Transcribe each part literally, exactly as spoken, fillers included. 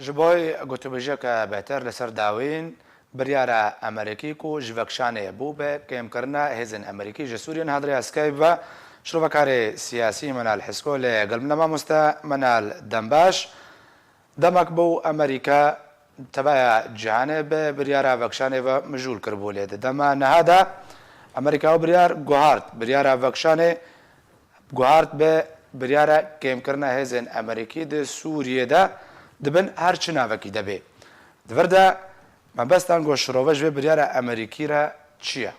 Ji bo gotûbêjiyeke bêhtir li ser dawîn, biryara Amerîkî ku ji vekşanê bû bi kêmkirina hêzên Amerîkî ji Sûriyê niha di rêya Skype ve şirovekarê siyasî Menal Hisko li gel min e. Mamoste Menal, dem baş. Demek bû Amerîka tevaya cîhanê bi biryara vekşanê ve mijûl kiribû, lê di dema niha de Amerîka ew biryar guhart. Biryara vekşanê guhart bi biryara kêmkirina hêzên Amerîkî di Sûriyê de di bin her çi navekî de bê. Di vir de mebestan ku şirove ji vê biryara Amerîkî re çi ye?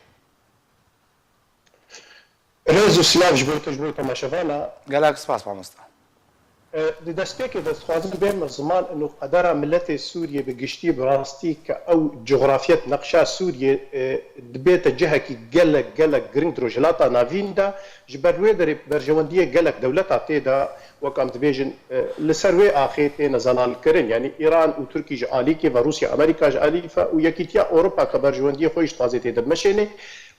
Rêz û silav ji bo te, ji bo temaşevana. Gelek spas, mamoste. E, di destpêkê de dixwazim bême ziman û qedera miletê Sûriyê bi giştî, bi rastî ke ew cografyet, neqşa Sûriyê, e, dibête cihekî gelek, gelek giring di Rojhilata Navîn de, ji ber wê derê berjewendiyê gelek dewleta tê de, wek em dibêjin, e, li ser wê axê têne zelalkirin. Yanî Îran û Tirkî ji alîkê ve, Rûsya, Amerîka ji alî ve û Yekîtiya Ewropa ke berjewendiyê xwe jî dixwaze tê de meşêne.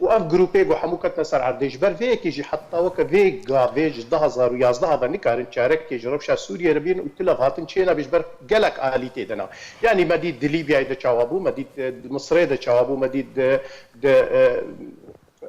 Û ev grûpê ku hemû ketine ser erdê, ji ber vê yekê jî heta weke vê gavê ji du hazar û yazdeh ve nikarin çarekê ji rewşa Sûriyê re bînin û tu levhatin çênabê ji ber gelek alî tê de ne. Yanî me dît di Lîbyayê de çawa bû, me dît, e, di Misirê de çawa bû, me dît di, di, e,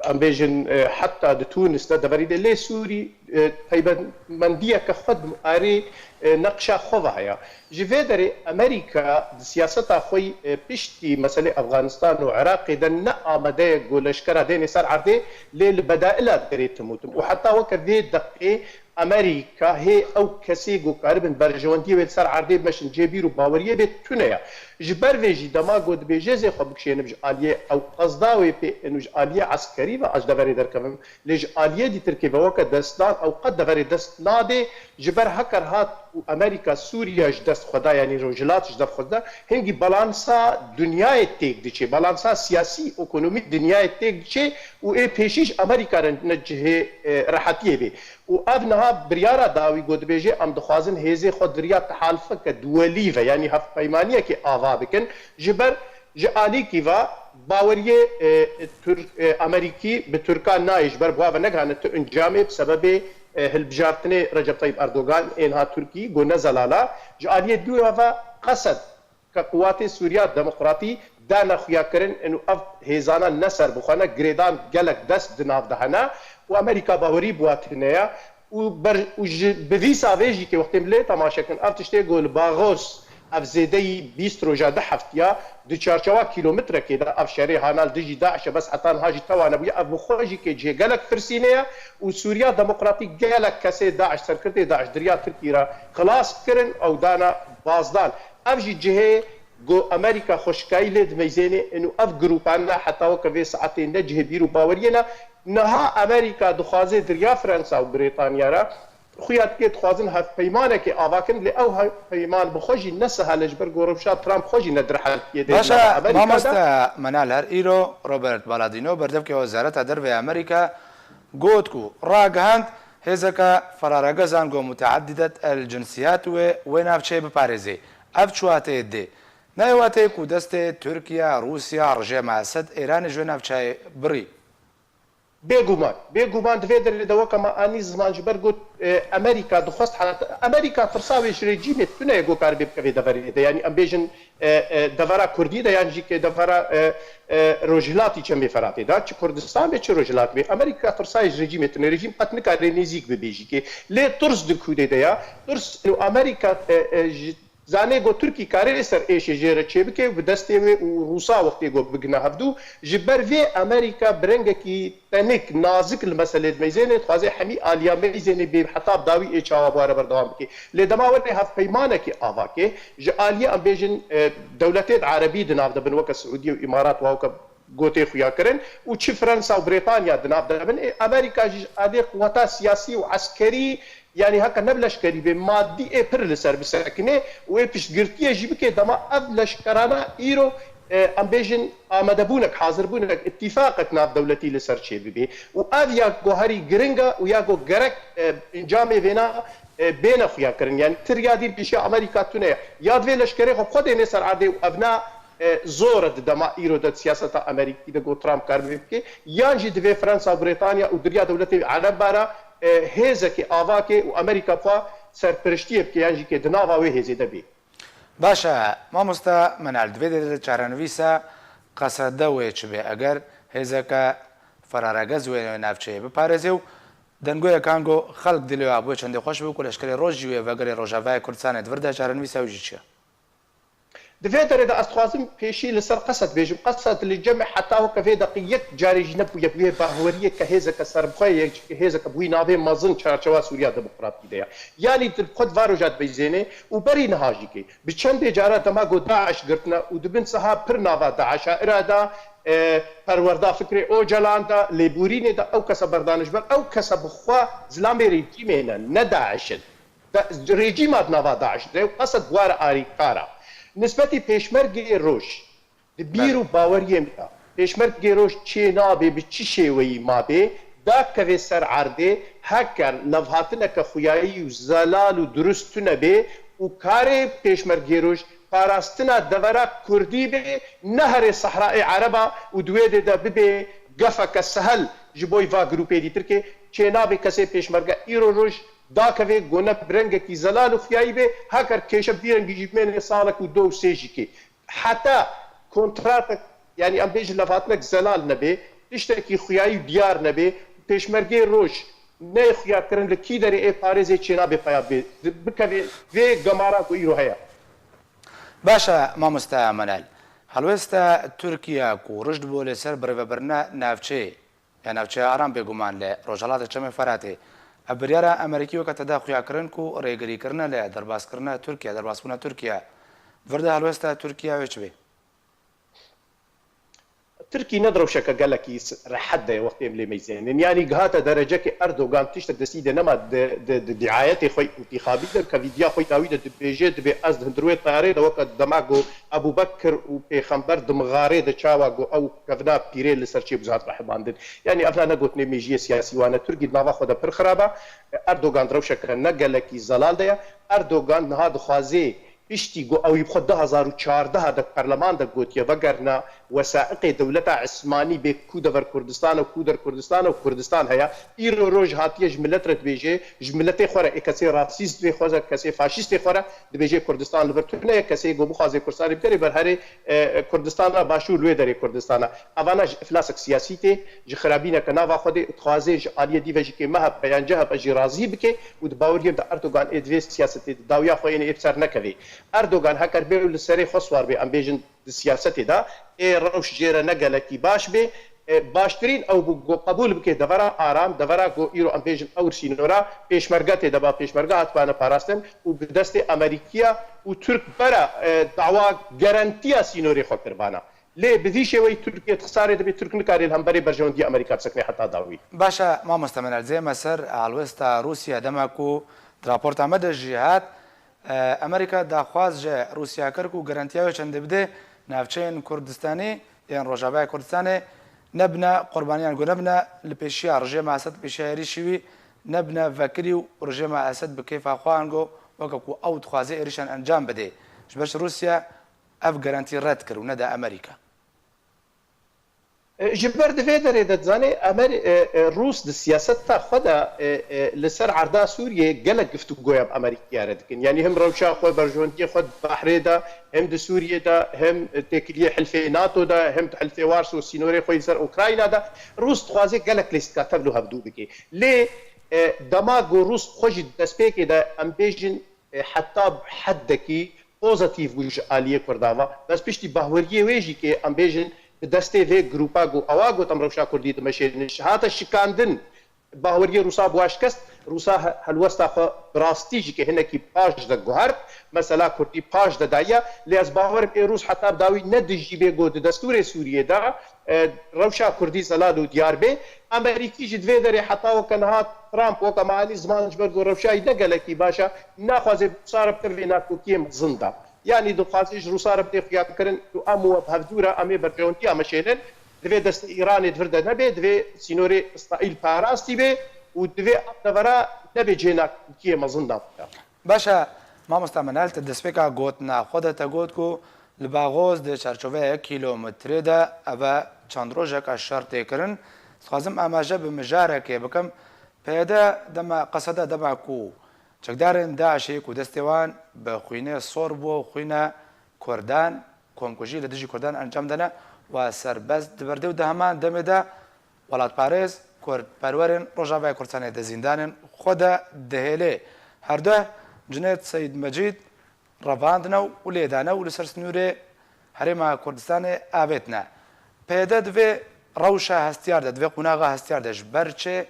em bêjin, e, heta di Tûnis de deverî de lê Sûrî, e, peyvendiyeke xwe di arê, e, neqşa xwe ve heye. Ji vê derê Amerîka di siyaseta xwe yî, e, piştî meselê Efxanistan û Iraqê de ne amade ye ku leşkera dênê ser erdê, lê li bedaila derê tim û tim. Û heta weke vê deqê Amerîka hê ew kesê ku karibin berjewendiyê wê li ser erdê bimeşin cihê bîr û baweriyê bê tune ye. Ji ber vê jî dema ku dibê jêzê xwe bikişênim ji aliyê ew qezda wê pê û ji aliyê eskerî ve ez ji deverê derkevim, lê ji aliyê dîtirkê ve weke destdan ew qet deverê dest nadê. Ji ber heker hat û Amerîka Sûriya ji dest xwe da, yanî Rojhilat ji dest xwe da, hingî balansa dinyayê têk diçe, balansa siyasî, ekonomî dinyayê têk diçe û ê pêşî ji Amerîka re ne cihê, e, rehetiyê bê. Û ev niha biryara dawî ku dibêje, em dixwazin hêzê xwe di riya tehalifeke duwelî ve, yanî hevpeymaniyekê ava bikin, ji ber ji alîkî ve baweriyê, e, Tirk, e, Amerîkî bi Tirkan nayê, ji ber bi wa ve negihane tu encamê bi sebebê, e, hilbijartinê Recep Tayyip Erdogan ê niha Tirkî ku ne zelal e. Ji aliyê dû ve qesed ke Quwatê Sûriya Demokratî dane xuyakirin û ev hêzana ne serbixwe ne, girêdan gelek dest di nav de hene û Amerîka bawerî bi wa tune ye û ber, û ji, bi vî savê jî ke wextê em lê temaşe kin, ev tiştê ku li Baxos ev zêdeyî bîst roja du heftiya di çarçewa kîlometrekê de ev şerê hana li dijî DAIŞ e, bes heta niha jî tewa nebûye. Ev bi xwe jî ke cihê gelek firsînê ye û Sûriya Demokratî gelek kesê DAIŞ, serkirdê DAIŞ di riya Tirkî re xilas kirin, ew dana bazdan. Ev jî cihê ku Amerîka xweşikayî lê dimeyzêne û ev grûpan ne heta weke vê saetê ne cihê bîr û baweriyê ne. Niha Amerîka dixwaze di riya Fransa û Brêtanya re xuya dike, dixwazin hevpeymanekê ava kin, lê ew hevpeyman bi xwe jî ne sehel e, ji ber ku rewşa Trump xwe jî ne di rehetiyê de. Baş e, mamoste Menal, her îro Robert Paladino, berdevkê Wezareta Derve ya Amerîka, got ku ragihand hêzeke feraregezan ku muteedidet el cinsiyat wê wê navçeyê biparêzê. Ev çi wateyê dê? Nayê wateyê ku destê Tirkiye, Rûsya, rejêma Esed, Êranê ji wê navçeyê birî? Bêguman, bêguman di vê derê de weke me anî ziman, ji ber got, e, Amerîka dixwest heta, Amerîka tirsa wê ji rejîmê tune ye ku karibe bike vê deverê de. Yanî em bêjin, e, e, devera Kurdî de yan jî ke devera, e, e, Rojhilatî Çemê Feratê de, çi Kurdistan be çi Rojhilat be. Amerîka tirsa wê ji rejîmê tune. Rejîm qet nikare nêzîk bibe jî ke. Lê tirs di kûdê de ya. Tirs û Amerîka, e, e, ji Zanê ku Tirkî karê ser êşê jê re çêbike û bi destê wê û Rûsa wextê ku bigine hevdû, ji ber vê Amerîka bi rengekî tenik, nazik li meselê dimeyzêne, dixwaze hemî aliya meyzênê bê heta bi dawî ê çawa bi wa re berdewam bike. Lê dema were hevpeymanekê ava ke, ji aliyê em bêjin, e, dewletên erebî di nav de bin, weke Siûdiye û Îmarat, wa weke gotê xuya kirin û çi Fransa û Brêtanya di nav de bin, ê Amerîka jî ji aliyê quweta siyasî û eskerî, yanî heke ne bi leşkerî bê, madî ê pir li ser bisekine û ê piştgirtiyê jî bike, dema ev leşkerana îro, e, em bêjin, amadebûnek, hazirbûnek, îtîfaqek navdewletî li ser çêbibe. Û ev ya ku herî giring e û ya ku gerek, e, encamê vêna, e, bêne xuya kirin. Yanî ti riya dî li pêşiya Amerîka tune ye. Ya divê leşkerê xwe bi xwe dêne ser erdê û ev ne, e, zor e di dema îro de di siyaseta Amerîkî de ku Trump karibe bike, yan jî divê Fransa û Brêtanya û di riya dewletê Ereba re, e, hêzekê ava ke û Amerîka bi xwe serperiştiyê bike, yan jî ke di nava wê hêzê de bê. Baş e, mamosta Menal, di vê derê de çarenivîsa qesede wê çi be? Eger hêzeke feraregez wê navçeyê biparêzê û dengûyek ango xelk dilê wê abûyê çendê xweş bû ku leşkerê roj jî wê vegerê Rojavayê Kurdistanê di vir de, çarenivîsa wî jî çi ye? Di vê derê de ez dixwazim pêşî li ser Qesed bêjim. Qesed li cem heta weke vê deqî yek carê jî nebûye bi wê bahweriyê ke hêzeke serbixwe ye, hêzeke bi wî navê mezin çarçewa Sûriya Demokratî de ye. Yanî tu xwe di va roja dibîzênê û berî niha jî kê. Bi çendê cara dema ku DAIŞ girtine û di bin siha pir nava DAIŞa îra de, e, perwerda fikrê Ocalan de, lêborînê de ew kese berdanij ber, ew kese bi xwe zilamê rejîmê ne, ne DAIŞ in. Da-, rejîma di nava DAIŞ de û Esed ware arîkar e. Nisbetî Pêşmergê Roj, di bîr Belê. û baweriyê min de, Pêşmergê Roj çê nabe bi çi şêweyî mabe, dakeve ser erdê, heker levhatineke xuyayî û zelal û durust tune bê û karê Pêşmergê Roj parastina devera Kurdî bê, ne herê Sehrayê Ereba û di wê dê de bibe gefeke sehel ji bo va grûpê dîtirkê, çê nabe kesê Pêşmerge îro roj dakeve gone bi rengekî zelal û xuyayî bê, heker kêşe bi vî rengî jî bimêne salek û do û sê jî kê. Heta kontratek, yanî em bêjin levhatinek zelal nebe, tiştekî xuyayî û diyar nebe, Pêşmergê Roj neyê xuyakirin li kî derê ê parêzê çênabe peya bê, bikeve vê gemara ku îro heye. Baş e, mamoste Menel. Helwesta Tirkiye ku rijd bû li ser birêvebirina navçeyê, ya navçeya Aram bêguman li Rojhilatê Çemê Feratê, ev biryara Amerîkî weke te da xuyakirin ku rêgirîkirine li derbaskirina Tirkiye, derbasbûna Tirkiye. Vir de helwesta Tirkiye wê çi bê? Tirkî ne di rewşeke gelekî s-, rehet de ye wextê em lê meyzênin. Yanî gihate derecekê Erdogan tiştek destî de nema di, di, di diayetê xwe întîxabî de, ke vîdya xwe dawî de dibêje, dibê ez di hundirwê teyarê de weke dema ku Ebû Bekir û Pêxember di mixarê de çawa ku ew kevna pîrê li ser çêbû hat rehibandin. Yanî evna ne gotinê mêjiyê siyasî wan e. Tirkî di nava xwe de pir xirab e. Erdogan di rewşeke ne gelekî zelal de ye. Erdogan niha dixwazê piştî ku ew ê bi xwe du hezar û çardeh de perleman de gotiye, vegerna wesaiqê dewleta Îsmanî bê ku dever Kurdistan û ku der Kurdistan û Kurdistan heye, îro roj hatiye ji milet re dibêje, ji miletê xwe re, ê kesê rasîst vê xwe re, kesê faşîstê xwe re dibêje Kurdistan li vir tune ye, kesê ku bixwaze Kurdistanê bigerê ber herê, e, Kurdistana Başûr li wê derê Kurdistana. Evana ji iflasek siyasî tê, ji xirabîneke nava xwe dê û dixwaze ji aliyê dî ve jî kê me hebe yan ce hebe jî razî bike û di baweriyê de Erdogan ê di vê siyasetê de dawiya xwe yên ê bi ser nekevê. Erdogan heker bê û li serê xwe siwar bê, em bêjin di siyasetê de ê rewş jê re ne gelekî baş bê, e, baştirîn ew bû ku qebûl bike devera Aram, devera ku îro em bêjin ewr sînora Pêşmerge tê de ba, Pêşmerge hatibane parastin û bi destê Amerîkiya û Tirk bera, e, dawa garantiya sînorê xwe kiribana. Lê bi vî şêweyî Tirkiye di xisarê de bê, Tirk nikarê li hemberê berjewendiya Amerîka bisekine heta dawî. Baş e, mamoste Menel, zême ser helwesta Rûsya, dema ku di raporta me de jî hat, e, Amerîka daxwaz ji Rûsya kir ku garantiya wê çendê bide navçeyên Kurdistanê yên Rojavayê Kurdistanê nebine qurbaniyan, ku nebine li pêşiya rejêma Esed, pêşiya êrîşî wî nebine vekirî û rejêma Esed bi kêfa xwe ango weke ku ew dixwaze êrîşan encam bide. Ji ber Rûsya ev garantî red kir û neda Amerîka. E, ji ber di vê derê de dizanê, Amer-, e, e, Rûs di siyaseta xwe de, e, e, li ser erda Sûriyê gelek giftûgoya bi Amerîkaya re dikin. Yanî him rewşa xwe, berjewendiyê xwe di Behrê de, him di Sûriyê de, him têkiliyê hilfê nato de, him di hilfê Warso sînorê xwe li ser Ukrayna de. Rûs dixwaze gelek lîstika tevlû hevdû bike. Lê, e, dema ku Rûs xwe jî di destpêkê de, em bêjin, e, heta bi heddekî pozitîf bû ji aliyê Kurdan ve. Bes piştî bahweriyê wê jî kê em bêjin bi destê vê grûpa ku ewa got em rewşa Kurdî dimeşênin, hate şikandin, bahweriyê Rûsa bi wa şikest, Rûsa he-, helwesta xwe bi rastî jî kê hinekî paş de guhert, mesela Kurdî paş de daye, lê ez bawer im ê Rûs heta bi dawî ne dijî bê ku di destûrê Sûriyê de e, rewşa Kurdî zelal û diyar bê. Amerîkî jî di vê derê heta weke niha Trump weke me anî ziman ji ber ku rewşa wî ne gelekî baş e, naxwaze wisa re bike vê nakokiyê mezin de. Yanî dixwaze ji Rûsa re bidê xuyakirin û em û we bi hevdû re em ê berjewendiya meşênin. Divê destê Îranê di vir de nebe, divê sînorê Îsraîl parastî bê û divê ev devera nebe cihê nakokiyê mezin de bike. Baş e, mamosta Menel, te destpêka gotina xwe de te got ku li Baxoz di çarçoveya yek kîlometrê de eve çend rojeka şer tê kirin. Dixwazim amaje bi mijarekê bikim. P Y D dema, Qesede dema ku Çekdarên DAIŞê ku destê wan bi xwînê sor bû û xwîna Kurdan, komkujî li dijî Kurdan encam dane, wa serbest dibirde û di heman demê de welatparêz, Kurdperwerên Rojavayê Kurdistanê di zîndanên xwe de dihêlê. Her duh Cunêt Seyîd Mecîd revandine û lêdane û li ser sinûrê Herêma Kurdistanê avêtine. P Y D di vê rewşa hestiyar de, di vê qonaxa hestiyar de ji ber çi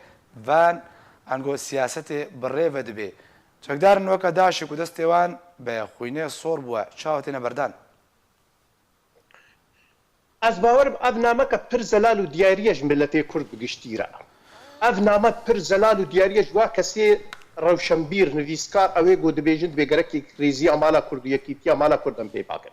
van ango siyasetê bi rê ve dibe? Çekdarên weke DAIŞê ku destê wan bi xwînê sor bûye, çawa têne berdan? Ez bawer im ev nameke pir zelal û diyarî ye ji miletê Kurd bi giştî re. Ev name pir zelal û diyarî ye ji wa kesê rewşenbîr, nivîskar, ew ê ku dibêjin dibê gerek yekrêziya mala Kurd û yekîtiya mala Kurd em pê bikin.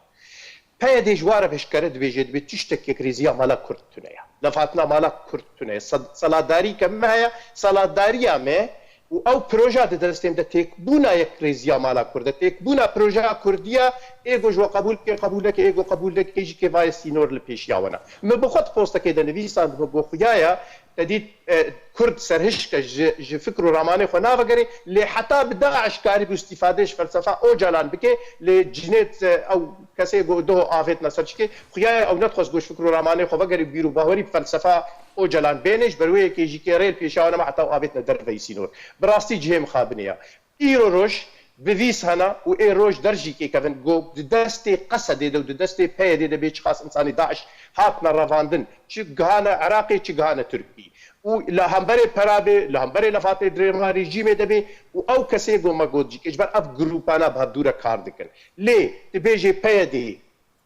P Y D ji wa re eşkere dibêje, dibê tiştek yekrêziya mala Kurd tune ye. Levhatina mala Kurd tune ye. Sed-, selatdarî ke me heye, selatdariya me û ew proja di destê me de têkbûna yekrêziya mala Kurd e. Têkbûna projeya Kurdiya ê go ji we qebûl bike, qebûl neke, ê go qebûl neke jî kêvayê sînor li pêşiya we ne. Min bi xwe di postekê de nivîsandibû, go xuya ye te dît, e, Kurd serhişk e, ji, ji fikr û ramanê xwe navegerê, lê heta bi DAIŞ karîbû îstîfade ji felsefa Ocalan bike, lê Cunêt, e, ew kesê go doho avêtine ser çikê, xuya ye ew nedixwest go ji fikr û ramanê xwe vegerê, bîr û bawerî bi felsefa Ocalan bêne, ji ber wê yekê jî kê rê li pêşiya wan nema heta ew avêtine derveyî sînor. Bi rastî cihê mixabinê ye. Îro roj bi vîs hene û ê roj der jî kê kevin, go di destê Qesedê de û di destê P Y D'ê de bê çiqas insanê DAIŞ hatine revandin, çi gihane Iraqê, çi gihane Tirkî. Û li hemberê pera bê, li hemberê lefatê dirêma rejîmê de bê û ew kesê go me got jî kê ji ber ev grûpana bi hevdû re kar dikin. Lê dibêjê P Y D'ê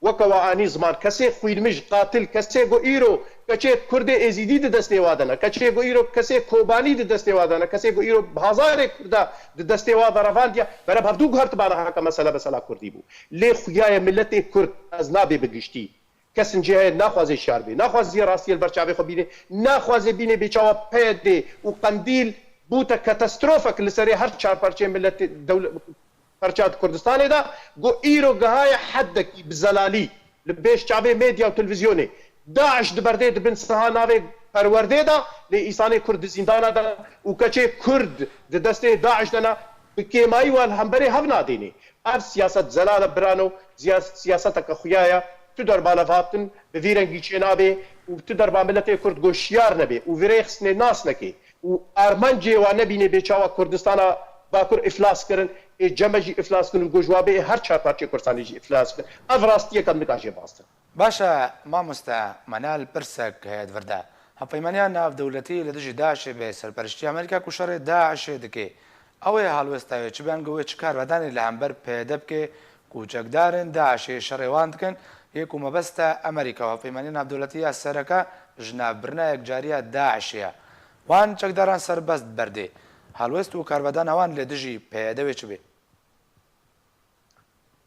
weke we anî ziman, kesê xwînmij, qatil, kesê go îro keçê Kurdê Êzîdî di destê wa de ne, keçê go îro kesê Kobanî di destê wa de ne, kesê go îro bazarê Kurda di destê wa de revandiye, bere bi hevdû guhertibana heke mesele mesela Kurdî bû. Lê xuya ye miletê Kurd, ez nabê bi giştî. Kes in cê heye naxwaze şiyar bê, naxwaze rastiyê li ber çavê xwe bîne, naxwaze bîne bê çawa P Y D û Qendîl bûte katastrofek li serê her çar parçeyên miletê dewle-, parça di Kurdistanê de, go îro gihaye heddekî bi zelalî li pêş çavê medya û televîzyonê. DAIŞ di berdê di bin siha navê perwerdê de, lê îsanê Kurd di zîndana de û keçê Kurd di destê DAIŞ de ne, bi kêmayî wan hemberê hev nadênê. Ev siyaset zelal e birano, ziya-, siyaseteke xuya ye. Tu derba levhatin bi vî rengî çênabê û tu derba miletê Kurd go şiyar nebê û vê rêxistinê nas nekê û armancê wan nebînê bê çawa Kurdistana Bakur iflas kirin, ê Cem e jî iflas kin û go ji wa bê ê her çar parçeyê Kurdistanê jî iflas kin. Ev rastiyeke em nika jê baz din. Baş e, mamoste Manal, pirsek heye di vir de. Hevpeymaniya navdewletî li dijî DAIŞê bi serpereştiya Amerîka ku şerê DAIŞê dike, ew ê halwesta wê çi be, ango wê çi karvedanê li hember P Y D bike ku çekdarên DAIŞê şerê wan dikin, yê ku mebest e Amerîka û Hevpeymaniya Navdewletî ya sereke ji navbirina yekcariya DAIŞê ye. Wan çekdaran serbest berdê. Halwest û karvedana wan li dijî P Y D wê çi bê?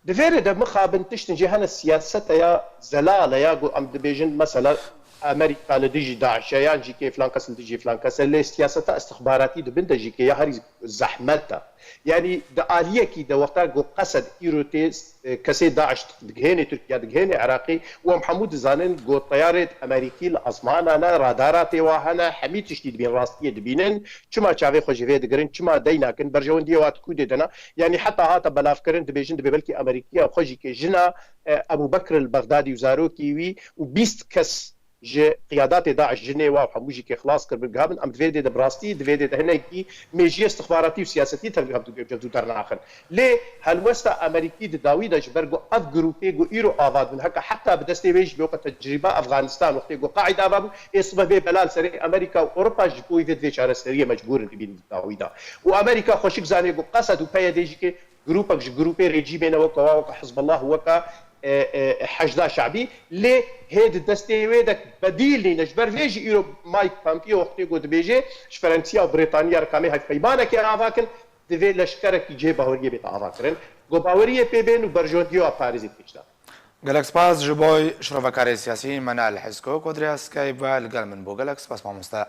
Di vê rê de mixabin tiştin jî hene siyaseta ya zelal e ya ku em dibêjin mesela Amerîka li dijî DAIŞ e yan jî kê filan kes li dijî filan kes e, lê siyaseta istixbaratî di bin de jî kê ya herî zehmet e. Yanî di aliyekî de wexta ku Qesed îro tê, e, kesê DAIŞ digihênê Tirkiye, digihênê Iraqê û em hemû dizanin ku teyarê Amerîkî li ezmana ne, radara tê wa hene, hemî tiştî dibîn, rastiyê dibînin. Çima çavê xwe ji vê digirin, çima dey nakin, berjewendiyê wa di kûdê de ne? Yanî heta hate belavkirin, dibêjin dibê belkî Amerîkiya xwe jî kê jina, e, Ebû Bekir el Bexdadî û zarokî wî û bîst kes ji qiyadatê DAIŞ jinê wa û hemû jî kê xilas kiribin gihabin. Em di vê dê de bi rastî, di vê dê de hinekî mêjiyê istixbaratî û siyasetî tevlî hevdû, hevdû dernaxin. Lê helwesta Amerîkî di dawî de ji ber ku ev grûpê ku îro ava dibin, heke heta bi destê wê jî bê weke tecrîba Efganistan wextê ku Qaîde ava bû, ê sibe bê bela li serê Amerîka û Ewropa ji bo wî vê di vê çareseriyê mecbûr in dibînin di dawî de. Û Amerîka xweşik zanê ku Qesed û P Y D jî kê grûpek ji grûpê rejîmê ne weke wa, weke Hizbullah, weke, e, e, Heşda Şe'bî, lê hê di destê wê de bedîl nîne. Ji ber vê jî îro Mike Pompeo wextê ku dibêje ji Ferensiya û Brîtaniya re kamê hevpeymanekê ava kin, divê leşkerekî cihê baweriyê bête ava kirin. Ku baweriyê pê bên û berjewendiyê wa parêzê pêş da. Gelek spas ji bo şirovekarê siyasî Menal Hisko ku di rêya Skype ve li gel min bû. Gelek spas mamoste.